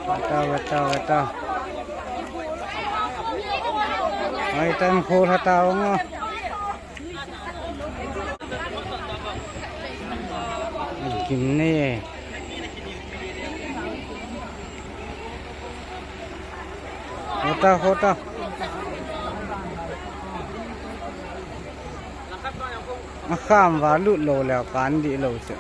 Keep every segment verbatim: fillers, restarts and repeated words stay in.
Bata, bata, bata. Ai, time khol hata ong. Kim ne. Hota, hota. Akham va lut lou le kan di lou se.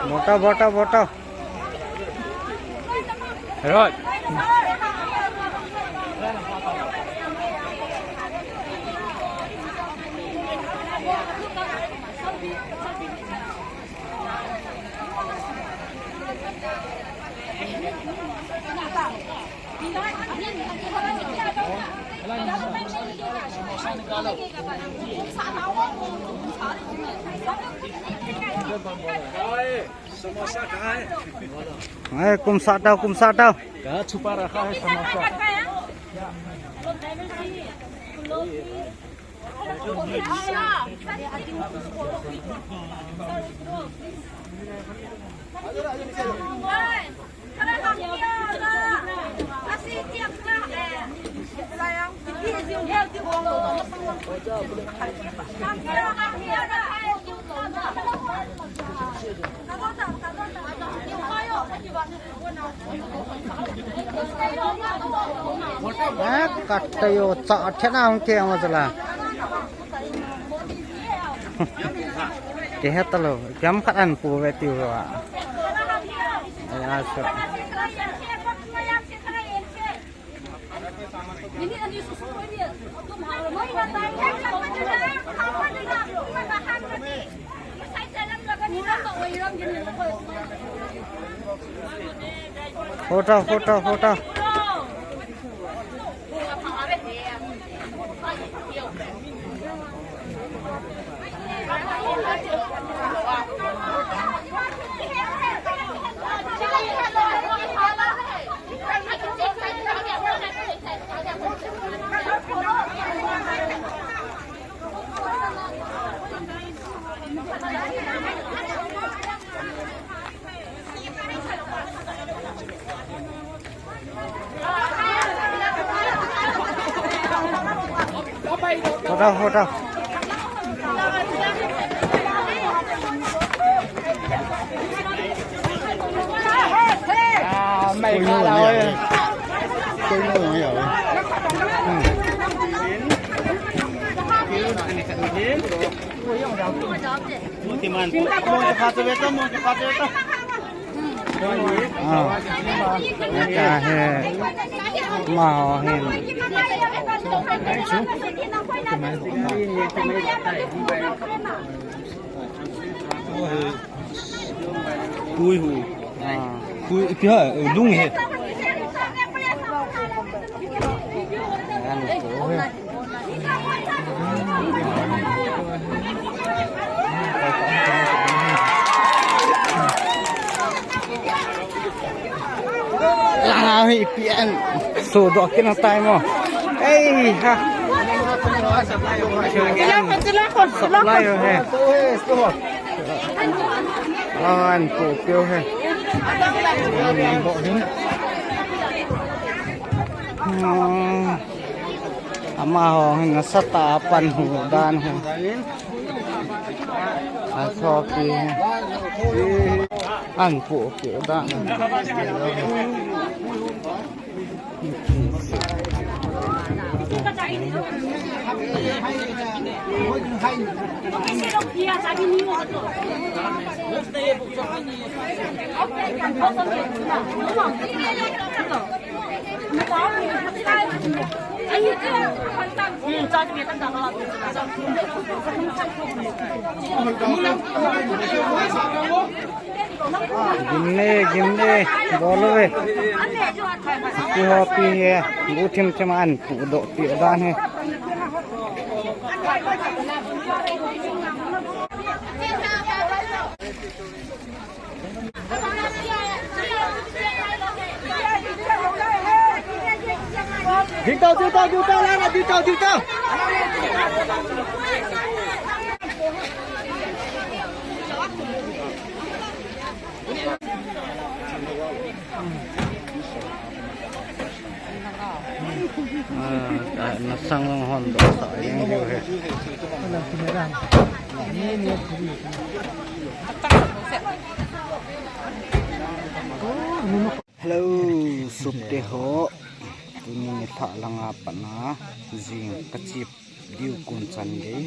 Bota, bota, bota. Herod. Ai, kum sa tau, kum sa tau. कहाँ छुपा रखा है samosa? Eh, katta yo, cha thena hung ke ang sala. Ke heta lo, jam khat an pu ve tiu va. Aya so. Photo, photo, photo. Photo, photo. Ah, mai ka la oi. Koi no ya. Hmm. Ah, ka he. Ma ho he. Tui hu. Ah. Tui ipi ha, eh, lung he. An ko he. Langa hi ipi an. So do kina time mo. Ei ha. Supply ho he. An ko pio he. Hmm. Amaho hin nasatah a pan hu dan hi. Asopi hi. An pu pu dan. Gimle, gimle, bol uve. Pi ho pi he, bu thim thim an pu doh pi dan he. Ding tau, ding tau, ding tau, la, la, ding tau, ding tau. Ah, ah, na sang long hon do sa yang diu he. Hello, sopite ho. Tuni nilhah langa pat a jing ka chip diu kon chan gei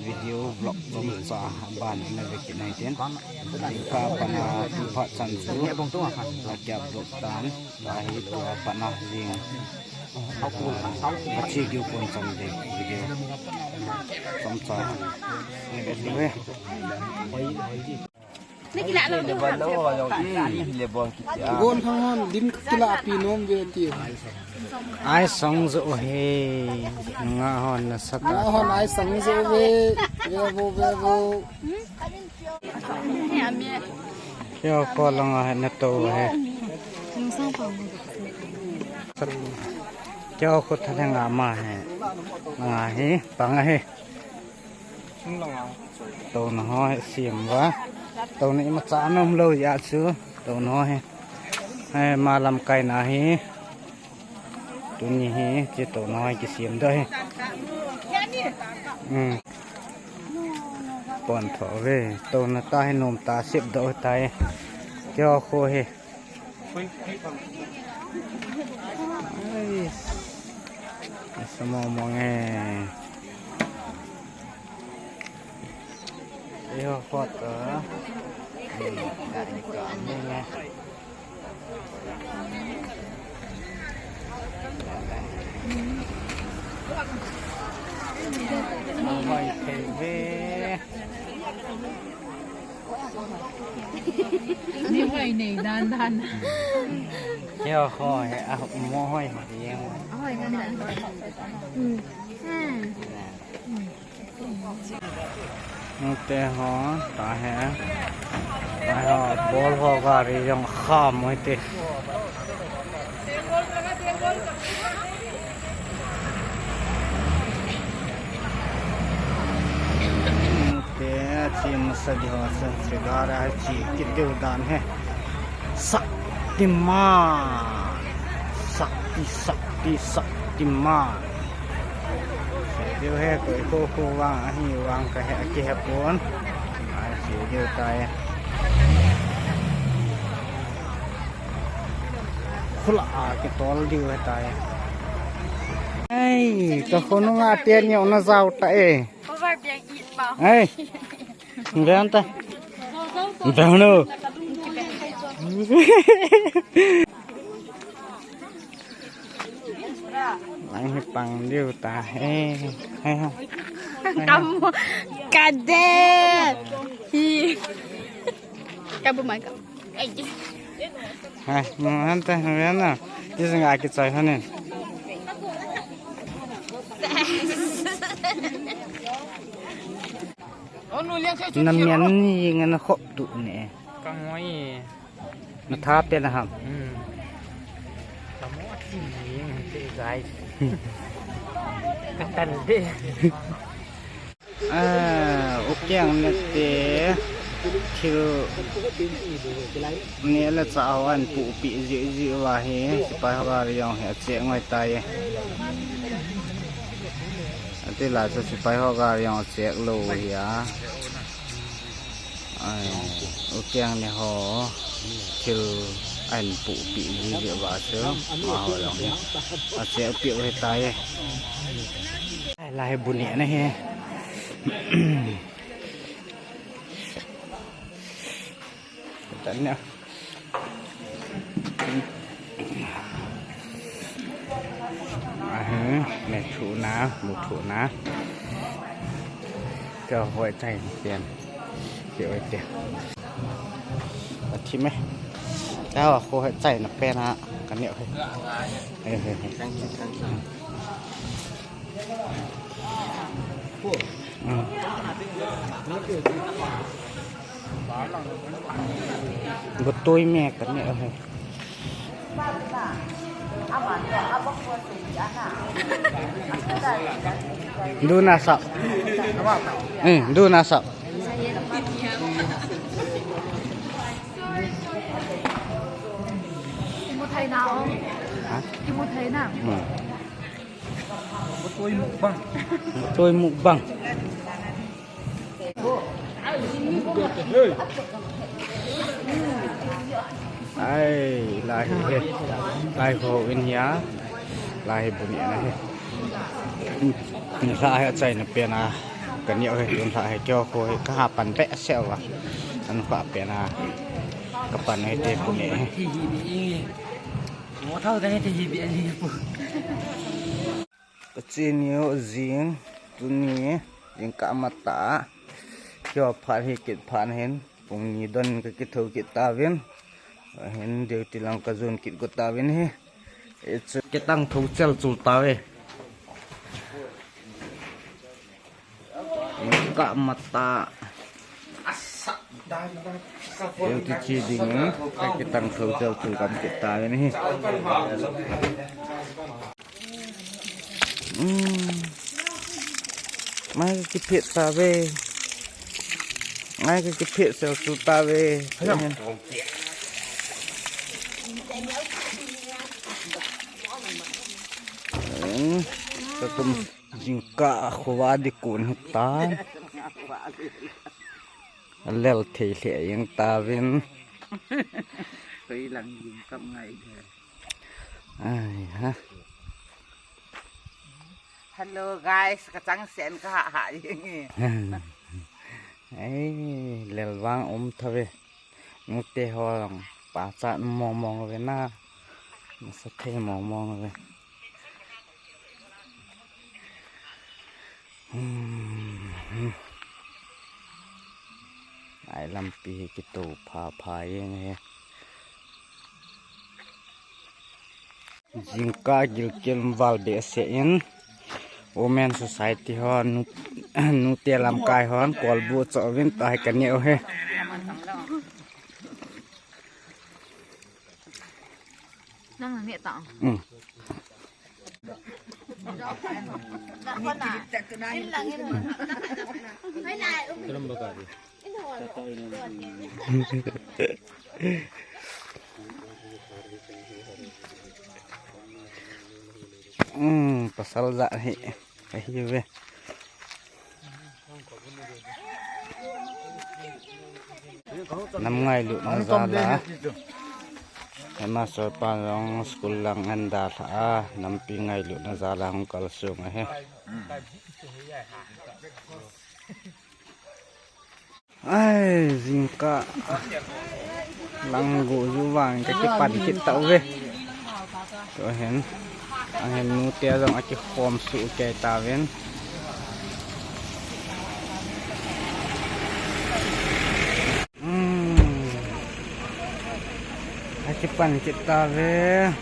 video vlog chomcha ban in na ve kit nai tin. Jingkah pat a tu phat chan chu ka ki upload tan, tua hi tua pat a jing ka chip diu kon chan gei video chomcha na ve diu he. Gon thang hon din kila pi nom ve ti. Ai song jo he. Nga hon na sat. Nga hon ai song jo ve. Ve vo, ve vo. Kio ko langa he na to he. Kio ko tha nga ma he. Nga he, pang he. Tona ho hi sim uva. Tona imacha anom lou jeh a chu. Tona ho hi. Hi, ma lamkai na hi. Tuni hi, chi tona ho hi kisem doh hi. Hmm. Pon tho ve. Tona ta hi nom ta sep doh tai. Kio kho hi. Ai. Asa mong mong e. Iho photo. Ni ka ni ka ni nge. Mobile T V. Ni hoi nei dan dan. Kio hoi, a mo hoi hoi yang. Hoi ngan dan. Hmm. Hmm. Te ho, ta he. Ta ho, bol ho gari jong kham hoi te. Te, chi masa di ho san se gara chi kit diu dan he. Shaktiman. Shakti, Shakti, Shaktiman. Diu he, koi ko ko vang ahi vang ka he, aki he pon. Ai, si diu tai. Khula a kitol diu he tai. Ai, ka khonung a te ni ona jao ta e. Over biang it pa. Ai. Ve an ta. Ve no. Nang hi pang diu ta he. He, he. Kamu. Kade. Hi. Kabu mai kam. Ai. Hai, mo han ta, mo han na. Ti sing a ki choi hanin. Na mian ni ngan khop tu ne. Ka ngoi. Na tha pe na ham. Hmm. Ka mo ti ni te guys. Ka tan de. Ah, u keng ne te thil ne le cha ho an pu pi ji ji wa hi, sipai ho gari jong hi a che ngoi tai. Ati la cha sipai ho gari jong a che lo hi a. Ai, u keng ne ho thil an pu pi ji ji wa chu ma ho jong hi a che pi u hi tai. Lai bu ni na he. Tan ne. Ahe, me thu na, mu thu na. Cho hoi chai pian. Ki oi te. A thi me. Cho hoi chai na pe na. Ka ne hoi. He, he, he. Thank you, thank you. Butoi me ka ne ahe. Duna sa. Eh, duna sa. Kimu thei na o. Ha? Kimu thei na. Hmm. Butoi mukbang. Butoi mukbang. Ai, lai he. Lai ho in hia. Lai he buni na he. Ni lai he chai na pe na. Ka ni he tun lai he kyo ko he ka ha pan pe se wa. An ka pe na. Ka pan he te buni he. Mo thau da he te hi bi ali pu. Ka chini ho jing, tuni, jingkah matah. Kio phat hi kit phat hin, pung ni don ka kitho kit tauvin. Hin duty lang ka jon kit go tauvin hi. Ichu kitang tho chel chul tauve. Jingkah matah. Duty chi ding, ka kitang tho chel chul kam kit tauvin hi. Hmm. Mai ka kiphet tauve. Mai ka kiphet sel su tauve. Hmm. Ka kum jingkah khovah ding kon hitan. Lel thei lheh jeng tauvin. Koi lang jingkah ngai de. Ai ha. Hello guys, ka changsen ka ha ha jeng e. Ai, lel vang um thave. Nute ho jong pachat mong mong ve na. Nasa thei mong mong ve. Hmm. Ai lampi hi kito pha pha jeng e. Jingkah gilkel val behseh in Women Society ho nu, nute lamkai hon kolbu cho uvin tai ka neh u he. Nang neh ta. Hmm. Hmm, pasal jat hi ahi ve. Nam ngailutna jal a. Hema soipa jong school lang an dalha a, nampi ngailutna jal a hung kalsong ahi. Ai, jingkah lang go ju vang ka kipan kit tauve. Tuhin, ahin nute jong akikhom suh kei tauvin. Hmm. Akipan kit tauve.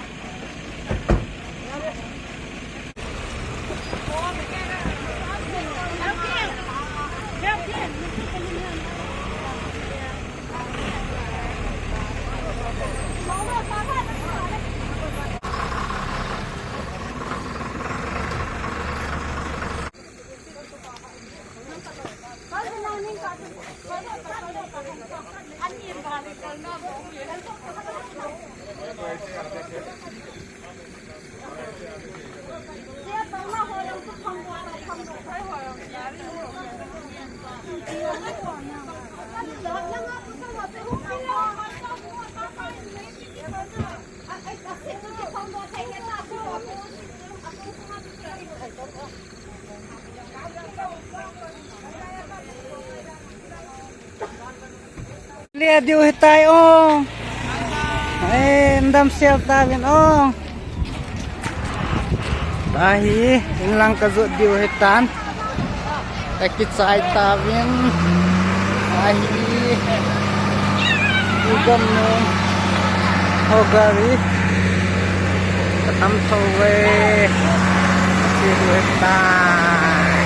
Le diu hitai o. Eh, ndam sel tauvin o. Tahi, inlang ka jot diu hitan. Ka kichai tauvin. Tahi. Igam nu. Ho gari. Ka tam tho ve. Ka che diu hitan.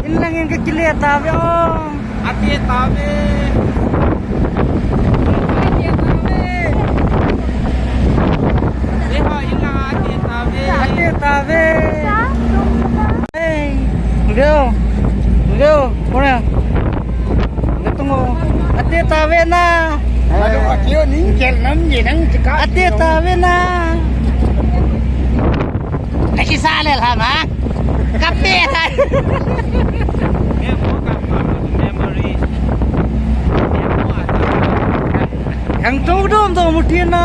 In lang in ka kile tave o. Ate tave. Ate tave. Hey, leo, leo, kona. Gatungo. Ate tave na. Ate tave na. Nakisale lama. Kape ta. Memory. Hang tu dum tu mutina.